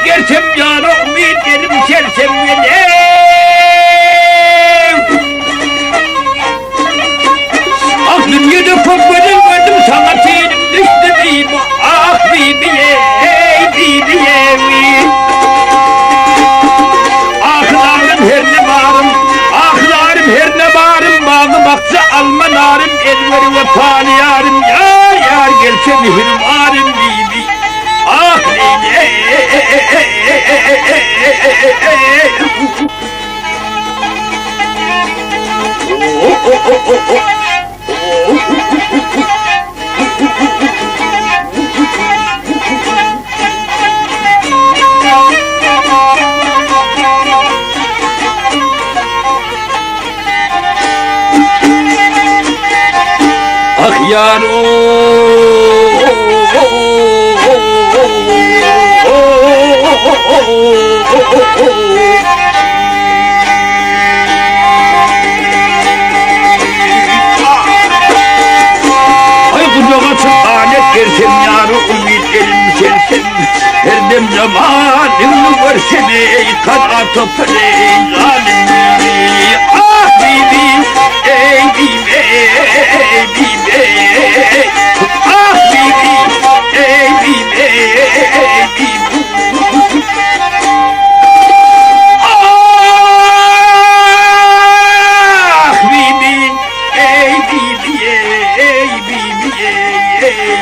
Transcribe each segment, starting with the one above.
gersem ýara umyt elim çelsem gelew. Ah dünýede köp gözel gördüm saňa tenim düşdi bibi ah bibi ey bibi ey. Ahlarym her ne barym ahlarym her ne barym bagy bakja alma narym ezberi wepaly ýarym ýar ýar gelse mihribanym bibi ah leýli Ah ýar Ay kucağa çık alet gersem yarı umid elim sensin Her dem zamanımı görsem ey kan atıp ey zalim Ah bibi ey bibi ey bibi Ah bibi ey bibi ey bibi Ah bibi ey bibi ey bibi ey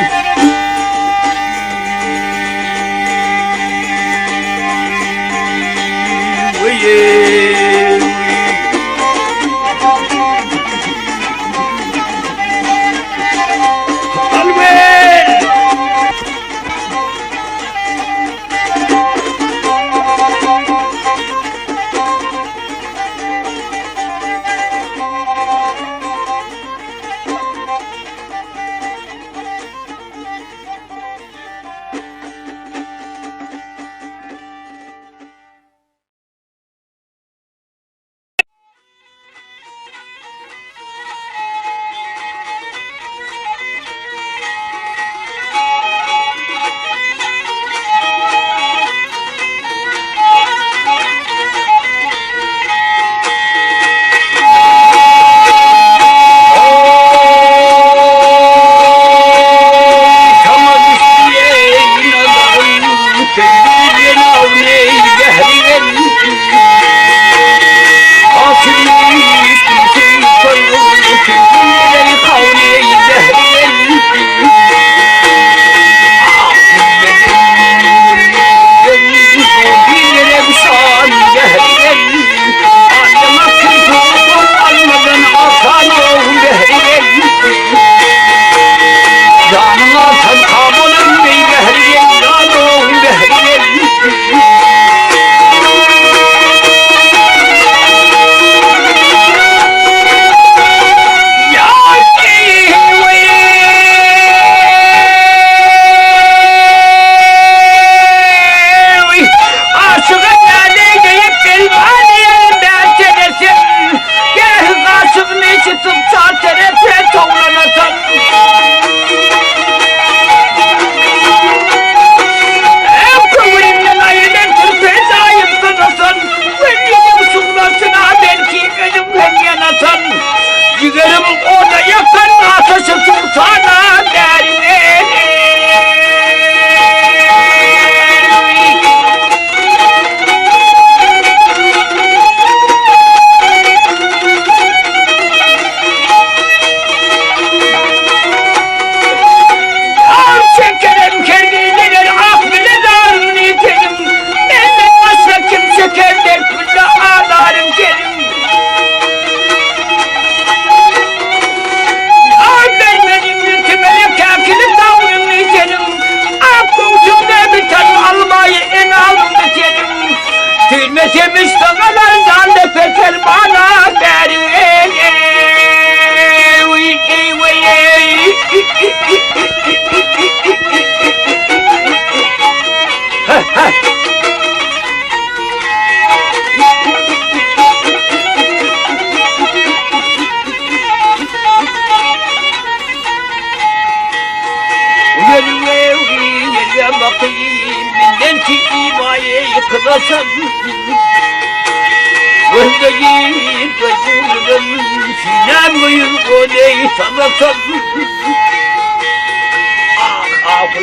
alasan. Gözde git ve gönlüm sinem gıyıl oley salasan. Ah ah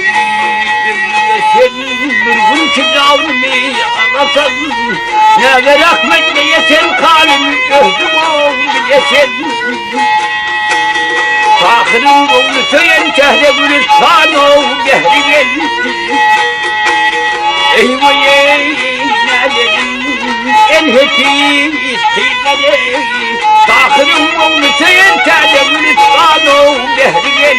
sen bir gün kicavını alasan. Ne ver rahmet ne yeter kalim öhdüm ol bilesen. Tahırın oğlu söylen çehre gülistan ol gehri gel. Eyvay ey nelerim el hepis tizleri. Tahırın oğlu söylen çehre gülistan ol gehri gel.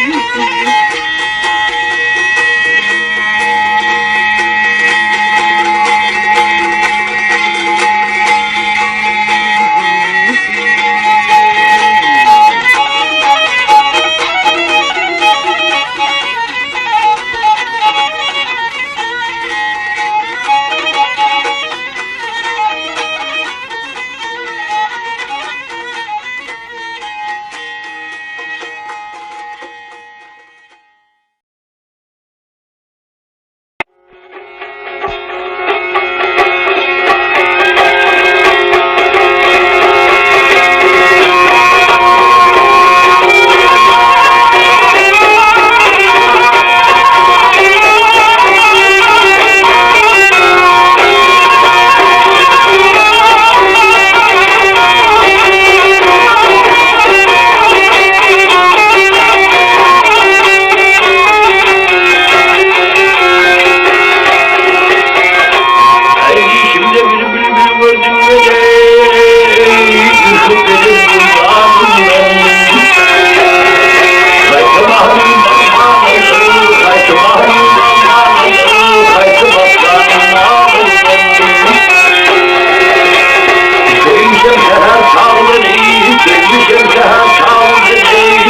Şimdi bir bülbül gördüm Sevmişim seher çağları, sevmişim seher çağları,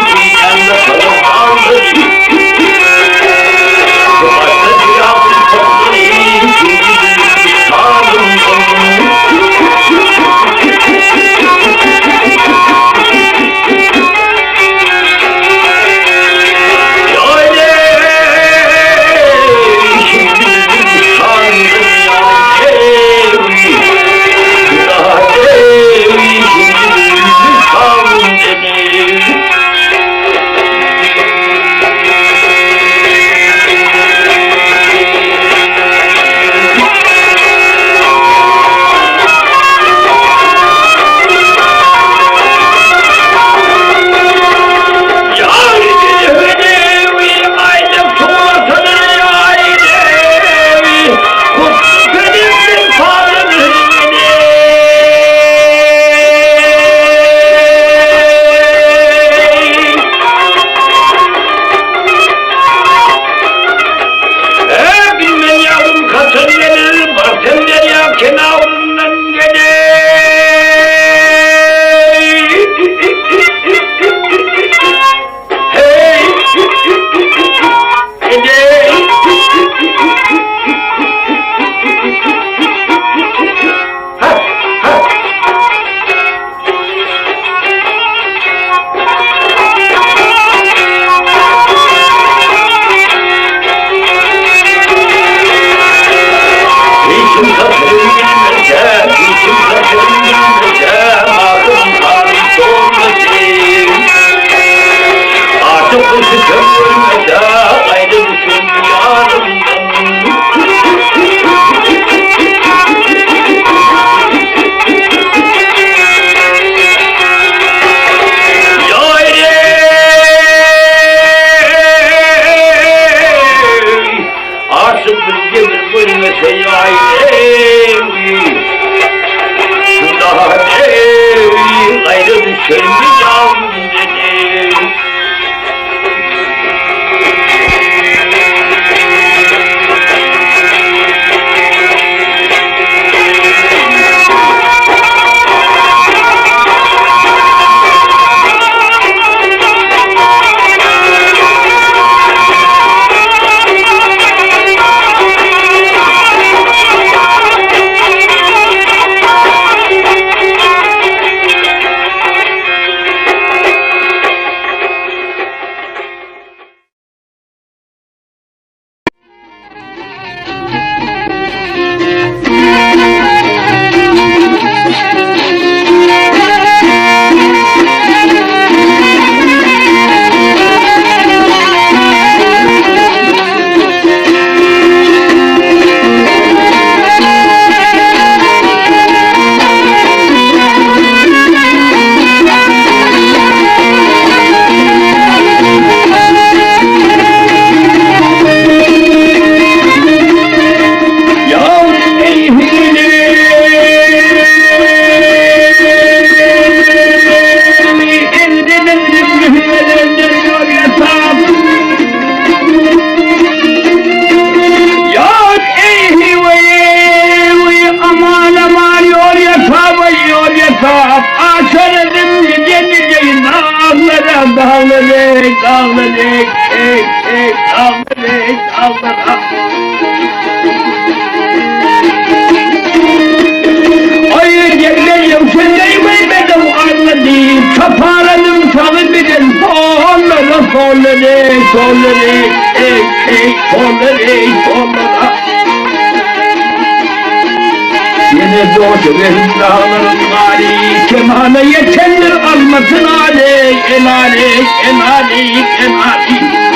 Didemde kalıp kaldı. ey tolları ey ey tolları ey tollara. Yine doğdu benim dağlarım gari kemale yetendir almasın aley el aley el aley el aley.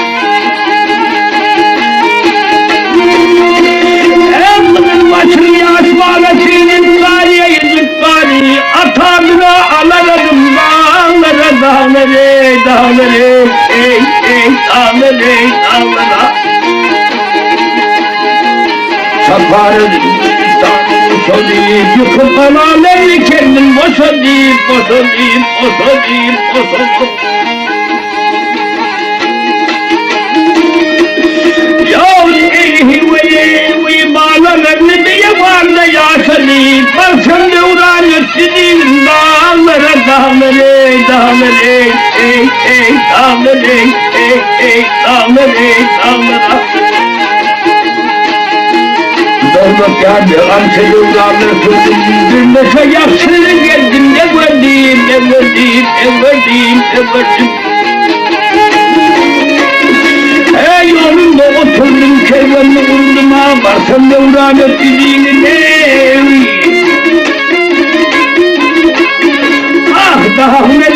Emrin başını yaşmalasının gariye yüzük gari atamına alaradım dağlara dağları dağları ey ey dağları dağlara. Çaparım dağları yıkıp alaları kendim boşalayım boşalayım boşalayım boşalayım. Dağlara dağları dağları ey ey dağları ey ey dağları dağlara. Dolmak geldi amca tuttum Gülmese yapsın geldim ne gördüm ne gördüm ne gördüm ne gördüm. Ey yolunda oturdum kervanını kurdum ha varsam devran ettiğini ne Ah daha ne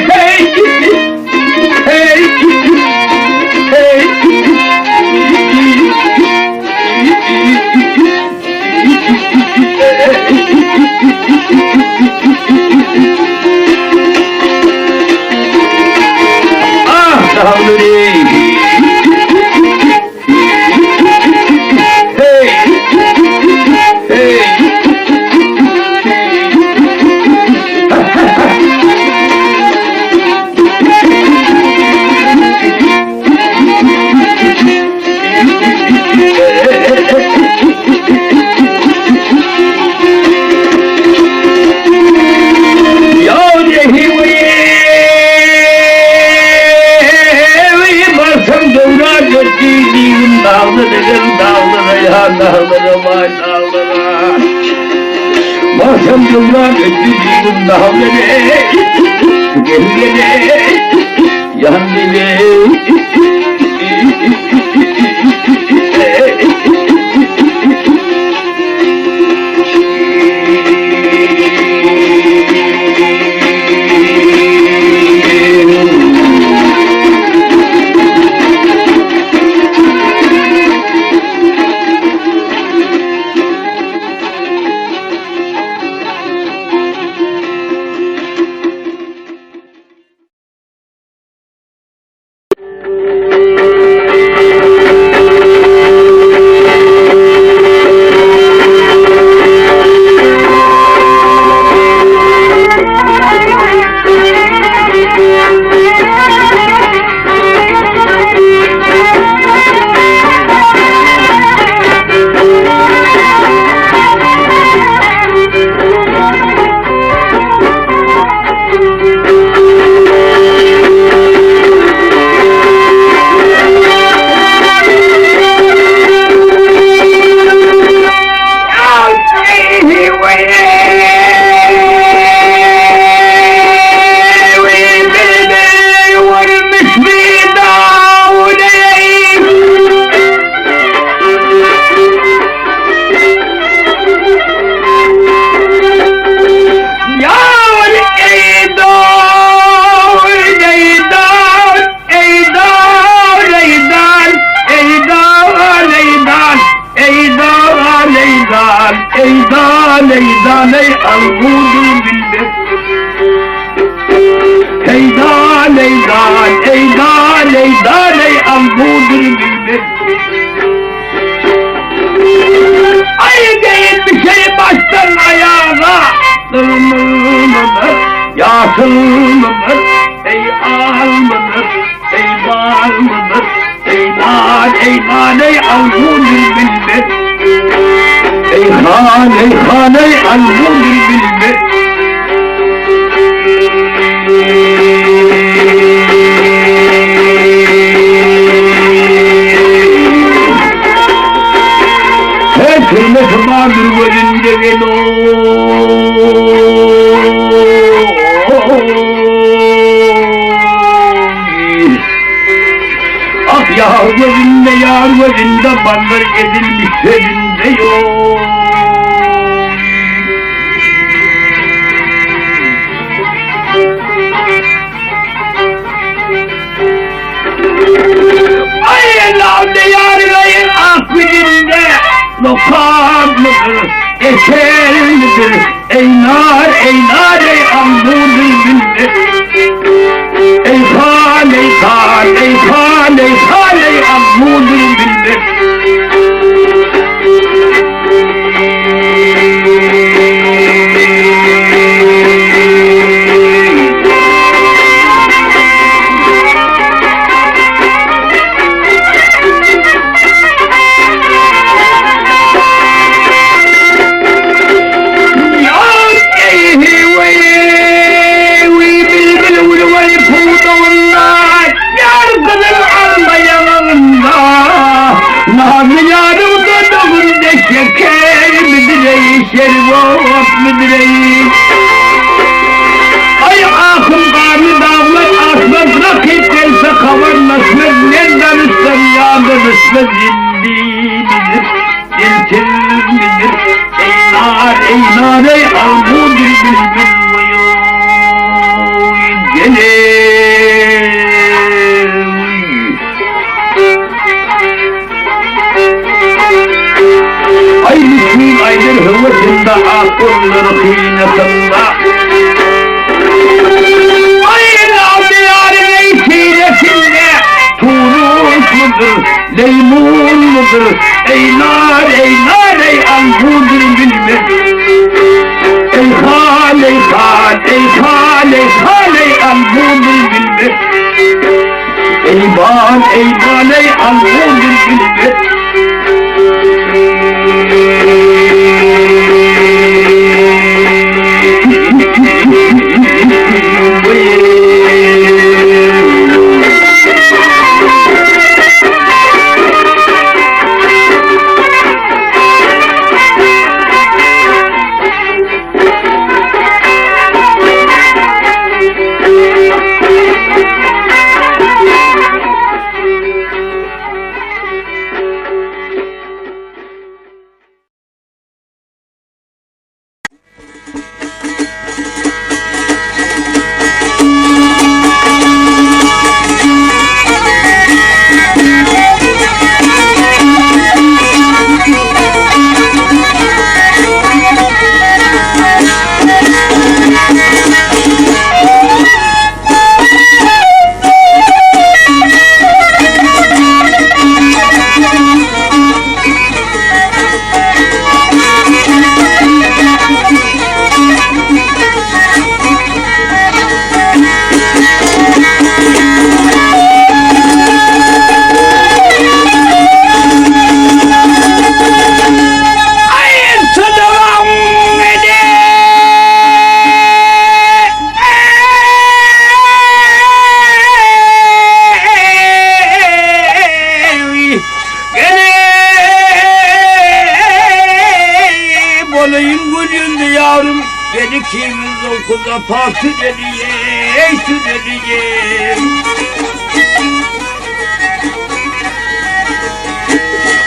Hey hey hey Ah dağları Dağlara vay dağlara. Varsam dövra götürdüğüm dağlara Gel gele yan gözünde gelo. Ýar gözünde, ýar gözünde Ballar ezilmiş sözünde ýok. Aý Allahym ýarylaýyn ak ýüzünde Lokam mydyr, eser midir, Eý nar, eý nar, eý almudyr bilmez. Eý han, eý han, eý han, eý han, eý almudyr bilmez. Nazlı yarım dudağında şeker midir ey şerbet midir ey Ay ahım garlı dağlar aşmaz rakip gelse haberleşmez nereden üstten yağdı düşmez indi midir dilsiz midir ey nar ey nar ey almudur bülbül oy gelin Aý misgin aýdyr höwesinde ak gullar synasynda. Aý nagmy ýaryň eý sinesinde Turunç mudur, leýmun mudur, eý nar, eý nar, eý angudyr bilmez. Eý hal, eý hal, eý hal, eý hal, eý angudyr bilmez. Eý bal, eý bal, eý almudyr bilmez.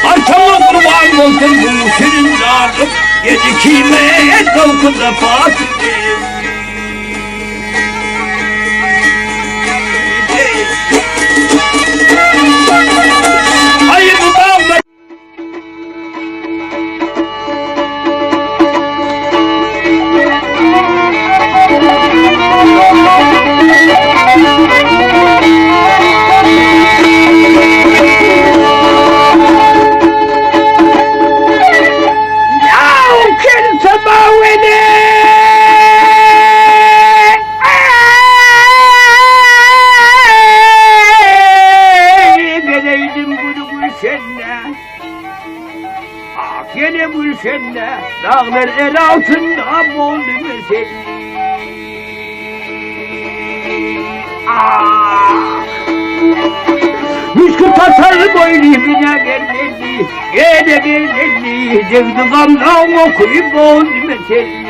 Arkamda kurban olsun bu şirin canım Gecikime dokuz defa Ay bu dağlar Gene gülşende Dağlar el altında boldu mesele Ah! Müşkü tatar boynu bine geldi, gene geldi, Cevdi gamdan okuyup oldu mesele.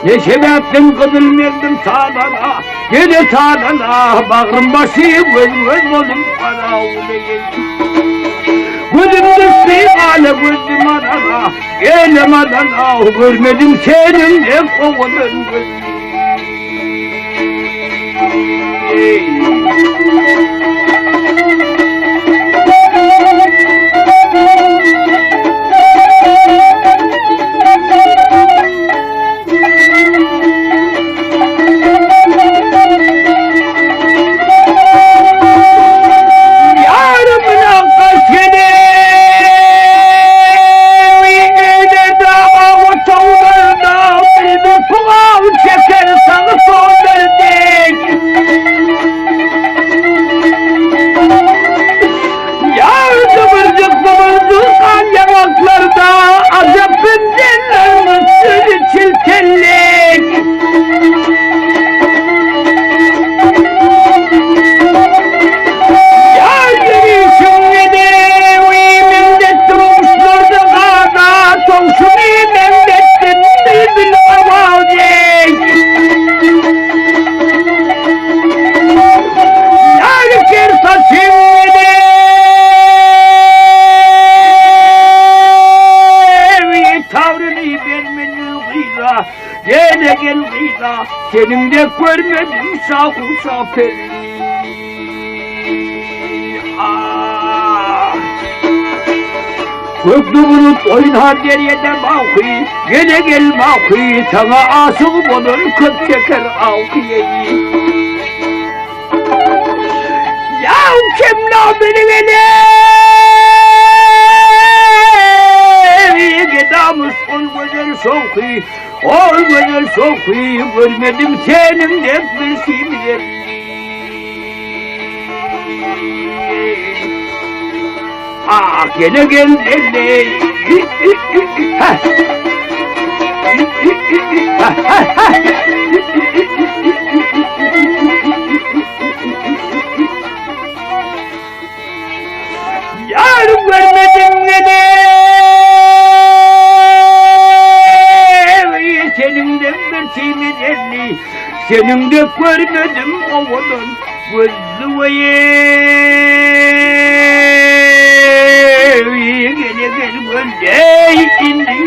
Ne sebäpden gyzyl merdim sadana, Gele sadana, bagrym başy göz-göz bolup garawuleýin. Gözüm düşdi gala gözüm adana, Gelem adana, görmedim seniň dek owadan gözüňi. Ýarymyna gaş gelen Çeker sagy sol berdik. Yar kıvırcık kıvırcık kan yanaklarda acep bindiler mısır çiltellik. Yar yürüyüşüm ne mendettim uçturdu kana tavşunu mendettim bülbül avazek. Yar ker saçım ne tavrını vermedin kıyla Gele gel kıyla senin de görmedim şahı şaferi. Ah! Göklü bulut oynar deryede bakı, Gele gel bakı, sana aşık olur köp çeker avkiyeyi. Ya kim la beni beni? Gedamış ol güzel şoki, ol güzel şoki, görmedim senin de bir simler. Ah gele gel gele. Ha. Ha, ha, ha. Yar görmedim gele. Senin de bir simlerli, senin de görmedim oğlum gözlü Gele gel gel indi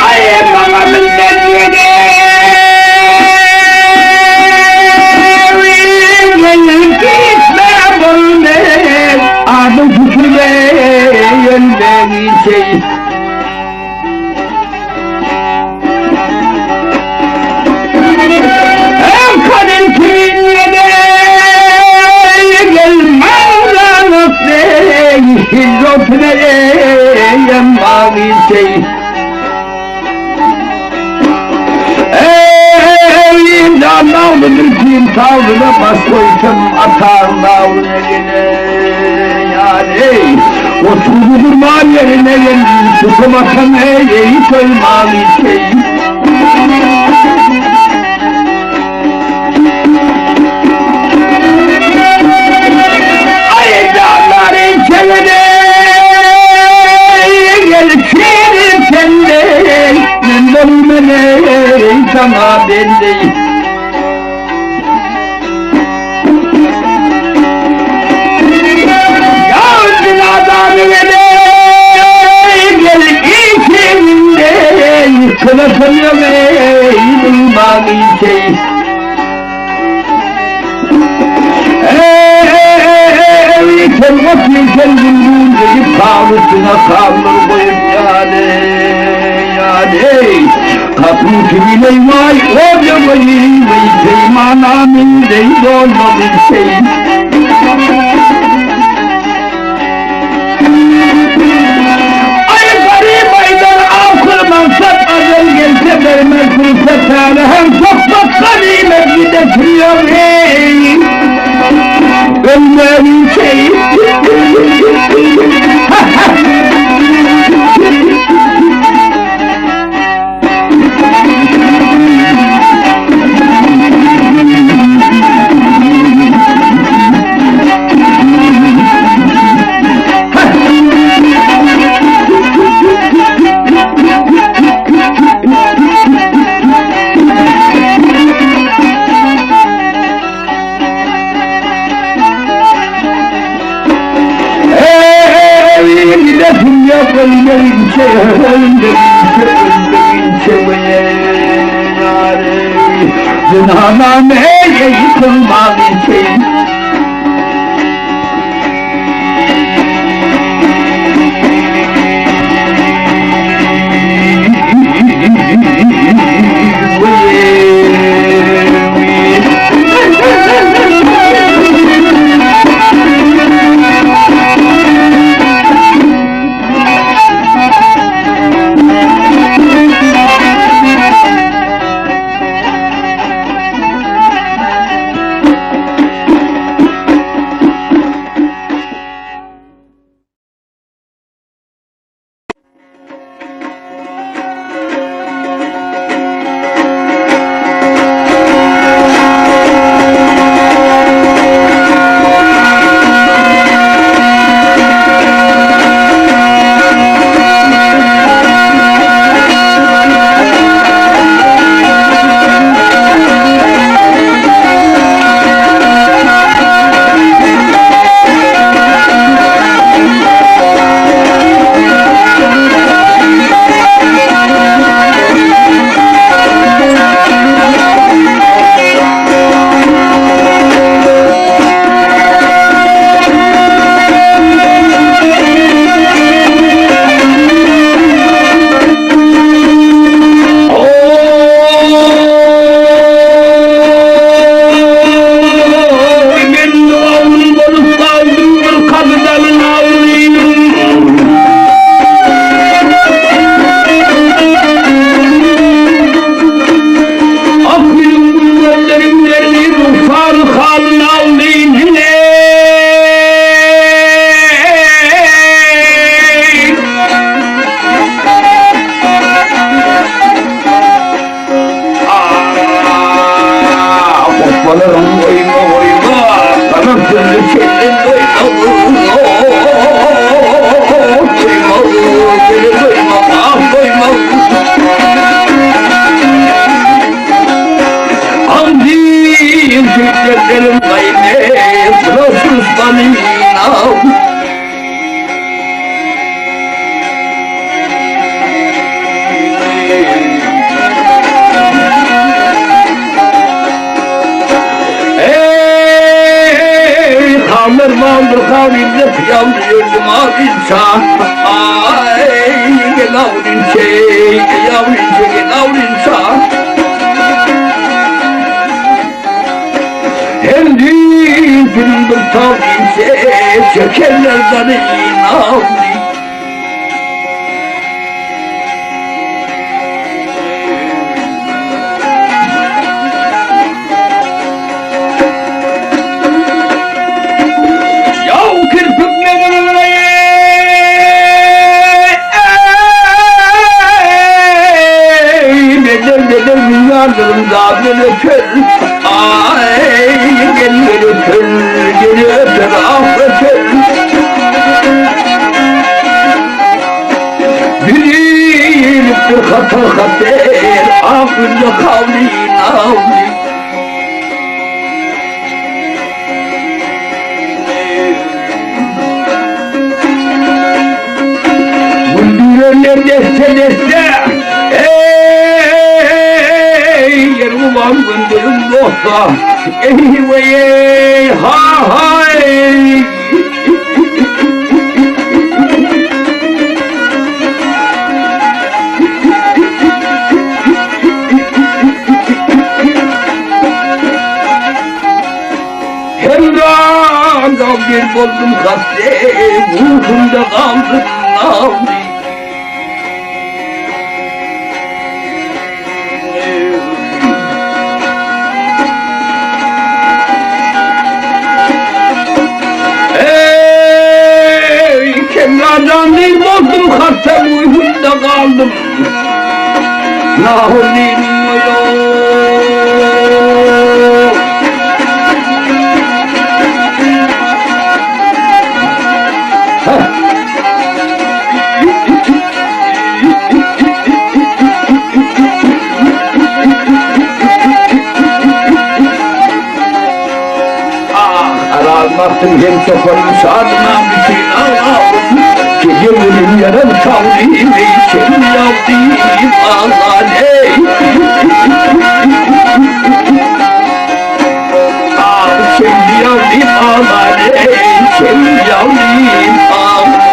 Aý maňa minnet Gitme bulmen Adım küçülmeyen beni şey Kadın kiminle gel mevlanıp Hizmetine mavi şey Ey canavlıdır kim tavrına baş koysam atar davrına gele yani O sudur mal yerine gel tutumasam ey ey koymalı şey Ay canların çelene gel kirim senden. Ey saňa belli. Ýa adamy gel içinden Kılıfını ey bulmam içey. Ey sen otur sen gündüz gelip kavuşuna kalır koyup yani yani. Kapı kimin vay o da vay vay peymana min dey dolmadı şey. Ay garip aydan akıl mansap azal gelse vermez fırsat hem sokmak ganimet gidetiriyor ey. Ölmenin şey. Zinanam ey yıkılmaz şey. Ahyrda kaldy naldy. Güldürerler desse desse, Ey, yer ulan gündürüm dosta, Ey ve ey ha hay. Hemranda bir boldum haste, ruhumda kaldım naldi. Ey Kemradan bir boldum haste, ruhumda kaldım. Nahulim yok. Heh. Ah aralmaktım hem çobanım şadıman bütün ağladım. Gece günüm yarım kaldı, içim yaptım Allah ey. Ah şimdi yandım aman ey, şimdi yandım aman.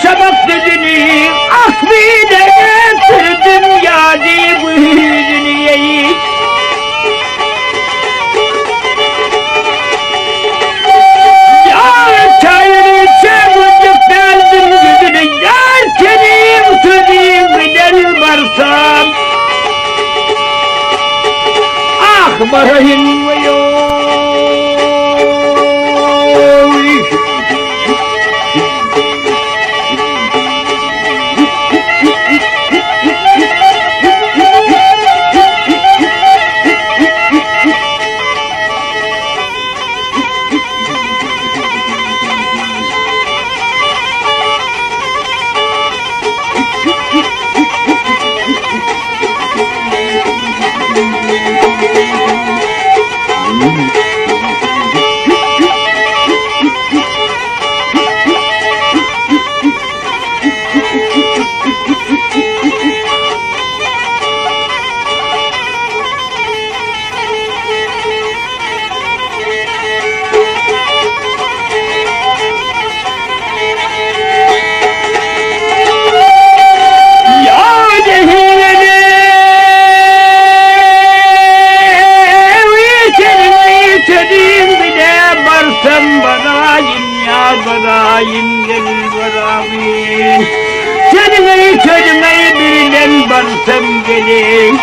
Şabak sözüni ah bile getirdim yadi güzünü yeyi. Yar çayırı çevirip geldim yüzünü yar kerim sözüm gider varsam. Ah barayın ve Barsam gelin.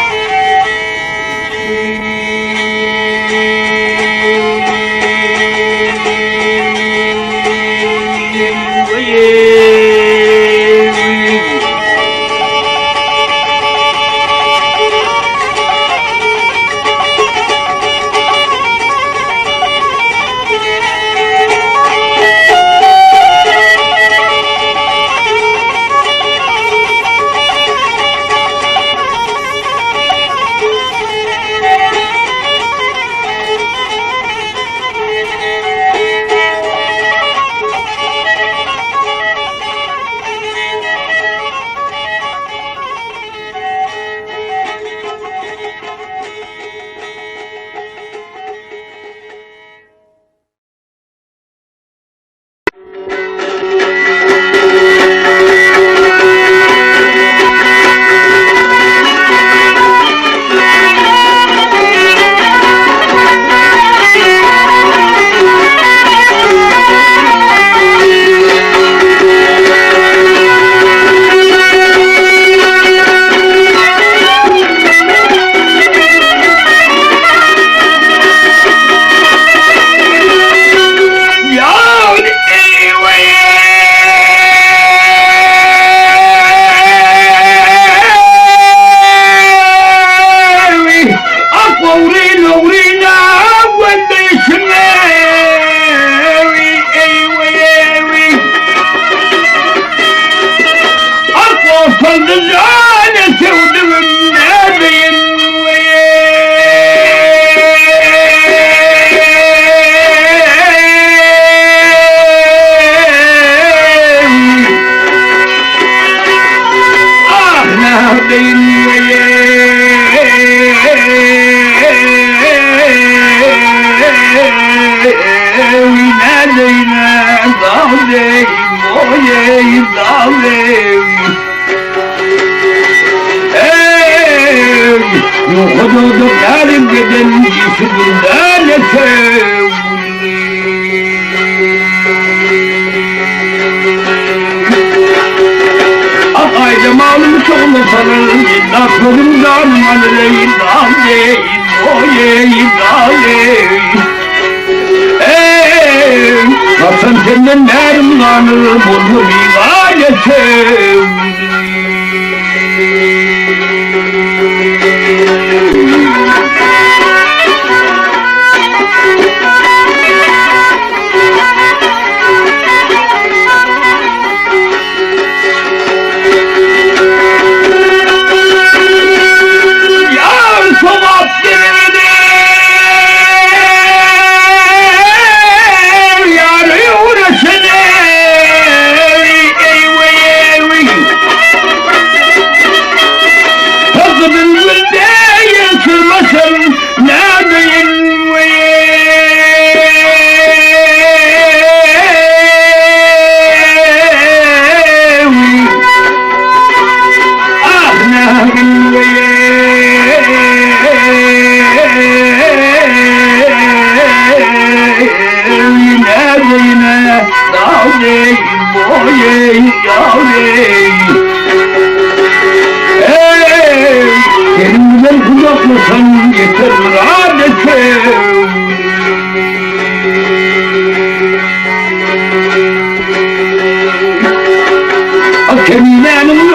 Hasan senden mermanı bunu bir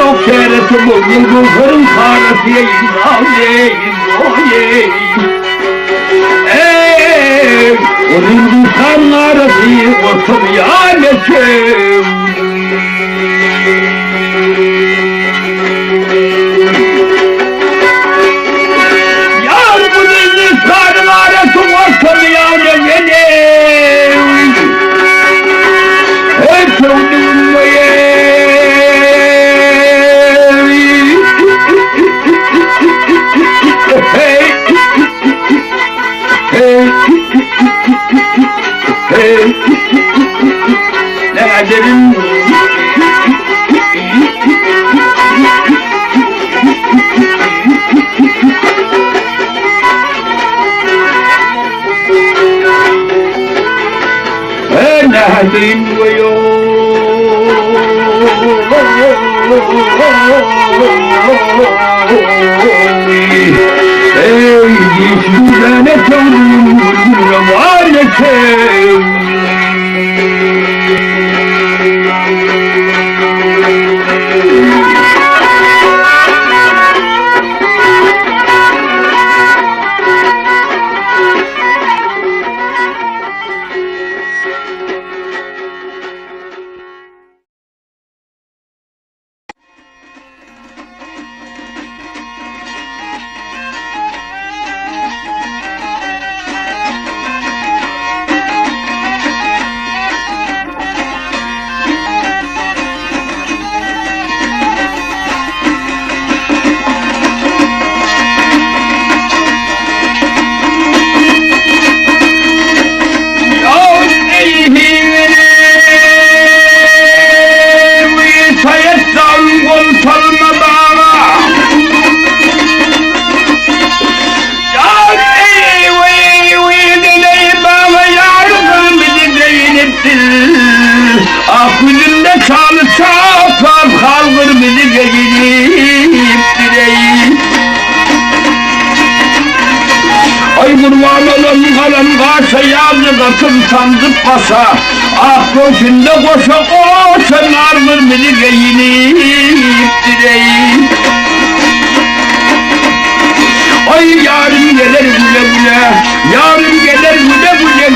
ýok çäresi bolgun göwheriň parasy eý eý eý Eý Hindistan arasy orta ýaneşe. Ýar bu Hindistanyň arasy orta ýaneşe. Hey köňlüm Hey Hey Hey Ne ederim Ay kurban olam galam gaşa ýazdy gatym sandyk başa Ak göwsünde goşa goşa nar gyrmyzy geýinipdir eý. Aý ýarym geler güle güle, ýarym geler güle güle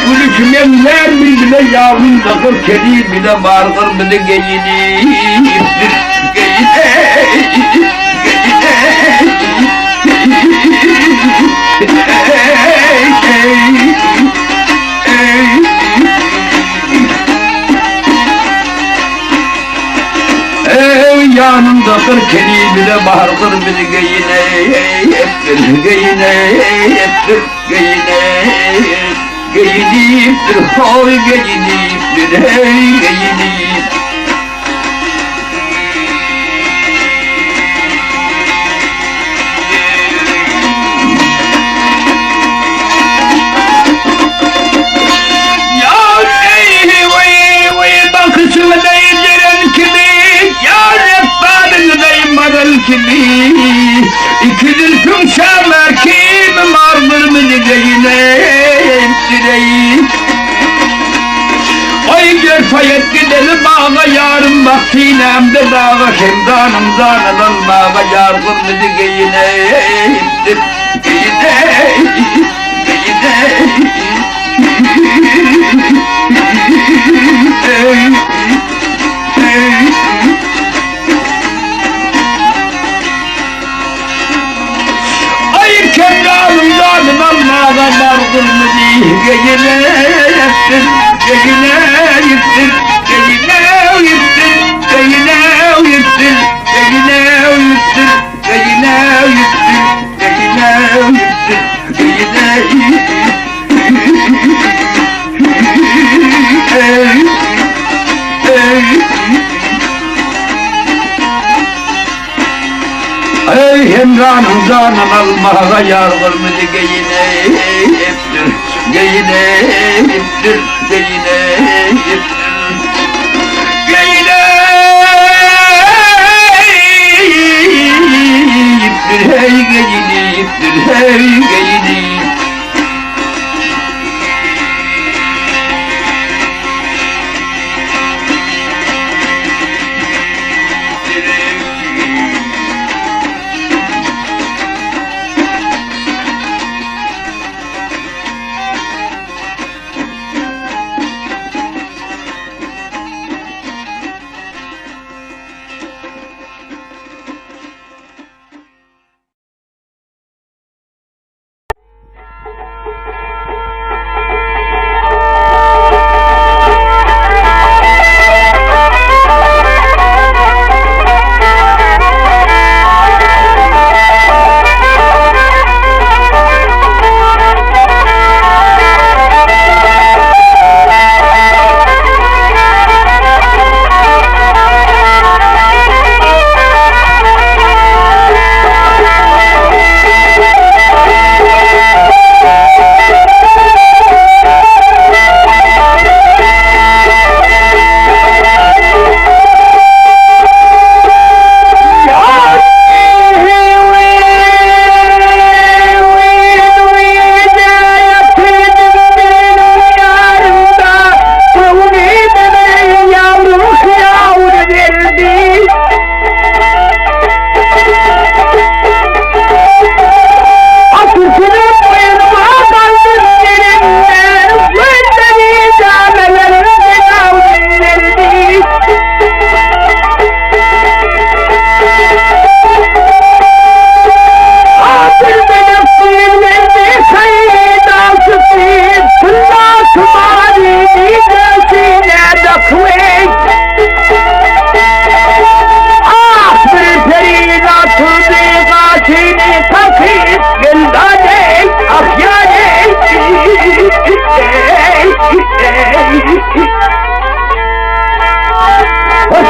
Gülüşi meňzär bilbile ýarymda gyr kedi bile bar gyrmyzy geýinipdir geýinipdir. Ey yanımda bir kedi bile bardır bir giyiniptir, giyiniptir, giyinip, giyiniptir, hoy giyiniptir, hey giyinip. Iki zülfün şamer kim vardır mı diyeyim Ay gör payet gidelim bağa yarım bak sinemde dağa Şemdanım zanadan bağa yargın bizi giyineyiptir Giyineyip, giyineyip Ay kemranım zalim Allah'a bargın mı giyineyiptir Giyineyiptir, giyineyiptir, giyineyiptir, giyineyiptir, giyineyiptir, giyineyiptir, giyineyiptir. Ey hemranım canım almağa yargırmızı giyineyiptir, giyineyiptir, giyineyiptir. Giyineyiptir, hey giyineyiptir, hey giyineyiptir.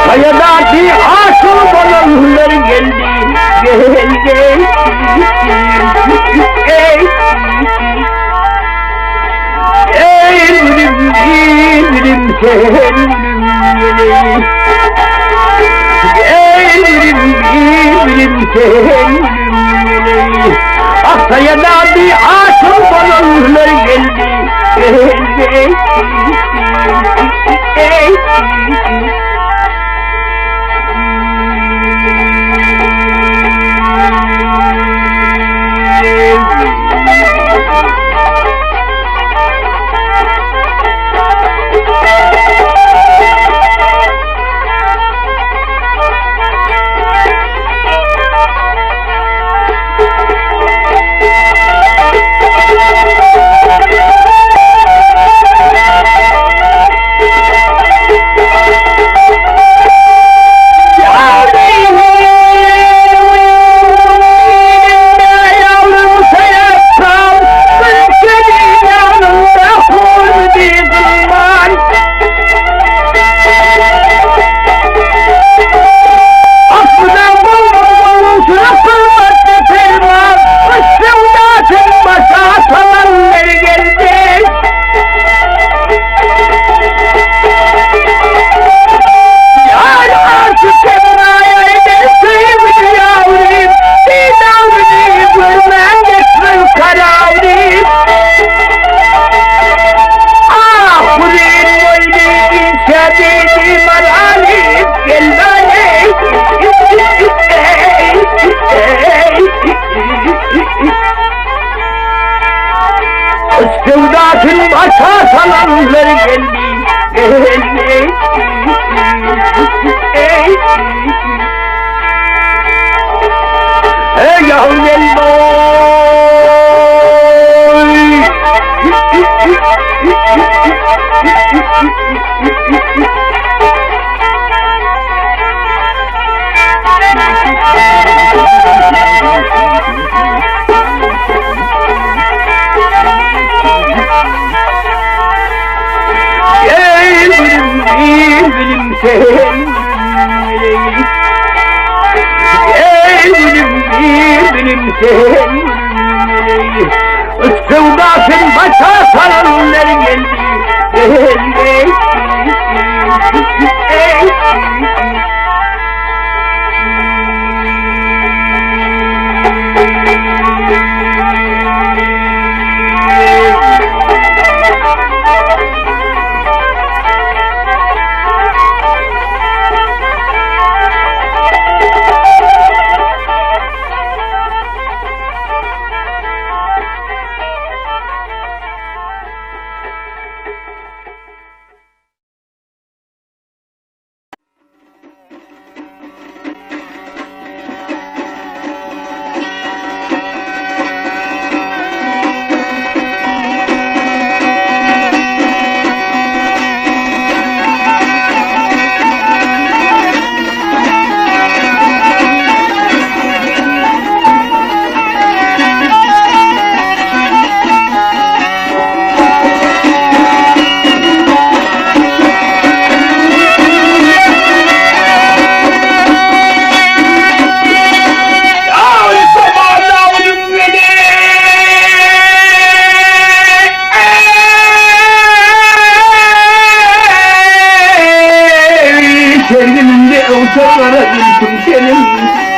Saýadaky aşyk bolanlar geldi, geldi. Ey gülüm, gülüm sen gülüm Ey gülüm, gülüm sen gülüm Aksaýadaky aşyk bolanlar geldi, geldi. Sevdasın başa salanlar geldi, geldi. Ey yavrum gel Ey gülüm, gülüm sen Ey gülüm, gülüm sen Sevdasın başa saranlar geldi, geldi.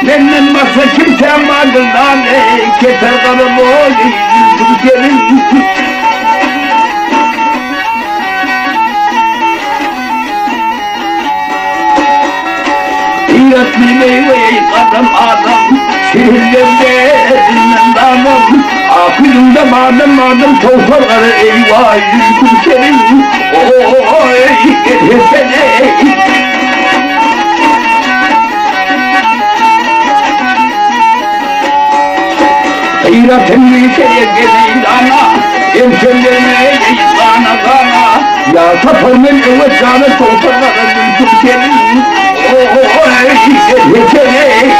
Menden başka kimsem vardır lan ey keser kanım oy senin. İratlı meyveyi adam adam Şehirlerde bilmem damım Akılında madem madem tavsaları eyvah yüzüm senin. Oy seni. Hayratın şeye gelin ana Emsellerine bana bana Ya saparmen evet canı tavsaları yüzüm senin. Oy seni.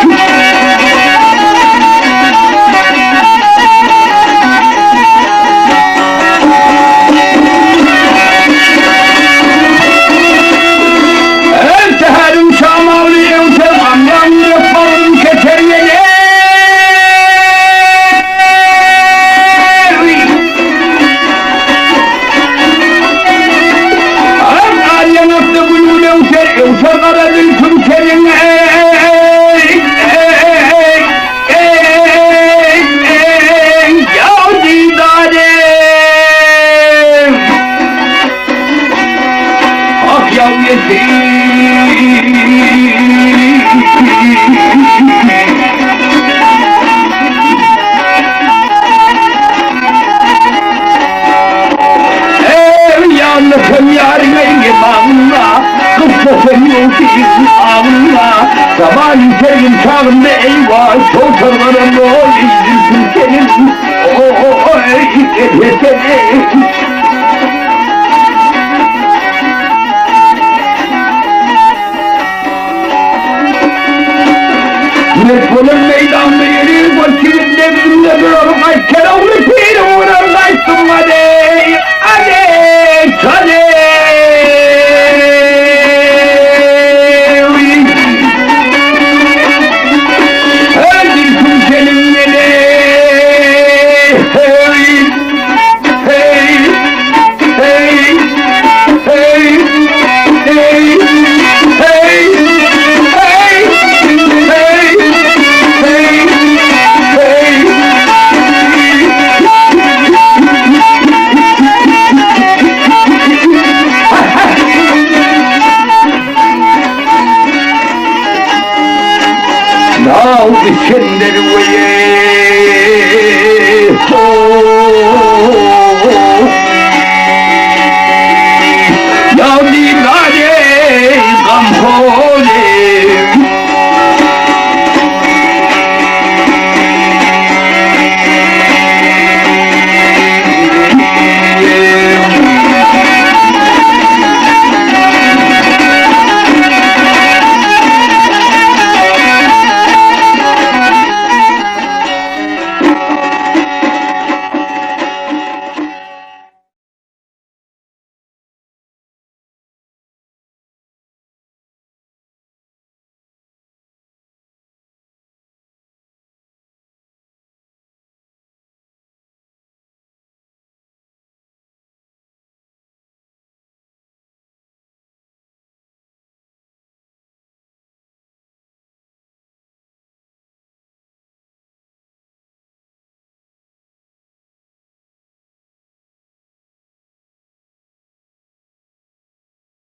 Eý, ýanlasam ýaryňa eňe bagynda, Gyslasam ýowşyň agynda, Sabanyň sergin çagynda, eý-waý, Çowçarlaram oý, zülpüň seniň, oý, elheseniň.